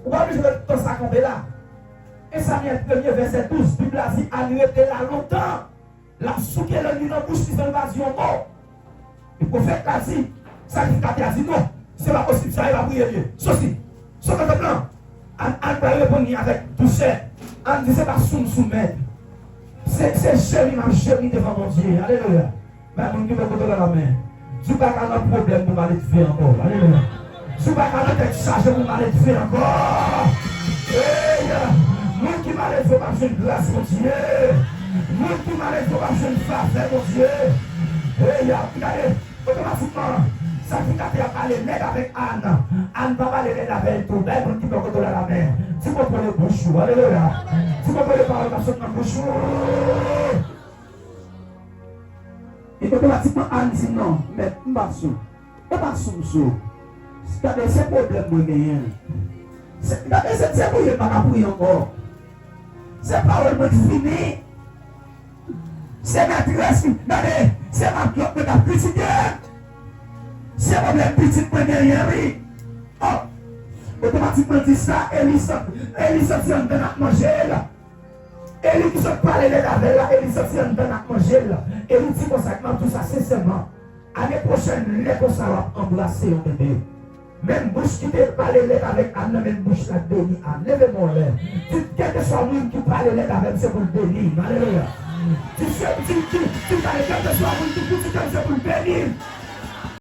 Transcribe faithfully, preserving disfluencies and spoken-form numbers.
Ou pa oblije ret tout tan sa kanpe la. En Samyèl premye vèsè douz, Bib la di Ann rete la lontan. L ap souke lang li nan bouch li san l pa di yon mo. E pwofèt la di, sakrifikatè a di, non, se pa posib, sa e pa priye Dye. Sosi, sot nan tanp lan. Ann, Ann pral reponn li avèk dousè. Ann di, se pa soumsou, mèt. Se, se jemi m ap jemi devan Bondye. Alelouya. Bay moun ki bò kote w la lamen. Di w pa ka nan pwoblèm pou maledve ankò. Alelouya. Di w pa ka nan tèt chaje pou maledve ankò. Hey! Moun ki maledve w p ap jwenn gras Bondye. Moun ki maledve w p ap jwenn favè Bondye. Hey! Gade, otomatikman, sakrifikatè a pale lèd avèk Ann. Ann pa pale lèd avè l tou. Bay moun ki bò kote w la lamen. Di, kontwole bouch ou. Alelouya. Di, kontwole pawòl k ap sot nan bouch ou. E otomatikman Ann di, non, mèt, m pa sou. Ou pa sou m sou. Gade, se pwoblèm mwen genyen. Se, gade, se, se priye m pa ka priye ankò. Se pawòl mwen k fini. Se mètrès mwen, gade, se matlòt mwen k ap kritike. Se pwoblèm pitit mwen genyen, wi. Oh! Otomatikman di sa, Eli santi, Eli santi anndan l ap manje l. Eli ki sot pale lèd avè l la, Eli santi anndan l ap manje l. Eli di konsa, m ap di w sa sensèman, ane pwochèn, lè konsa w ap anbrase yon bebe. Menm bouch ki te pale lèd avèk Ann nan, menm bouch la k beni Ann. Leve men w anlè. Di, kèlkeswa moun ki pale lèd avè m, se pou l beni m. Alelouya. Di, se, di, di, di, kèlkeswa moun ki kritike m, se pou l beni m.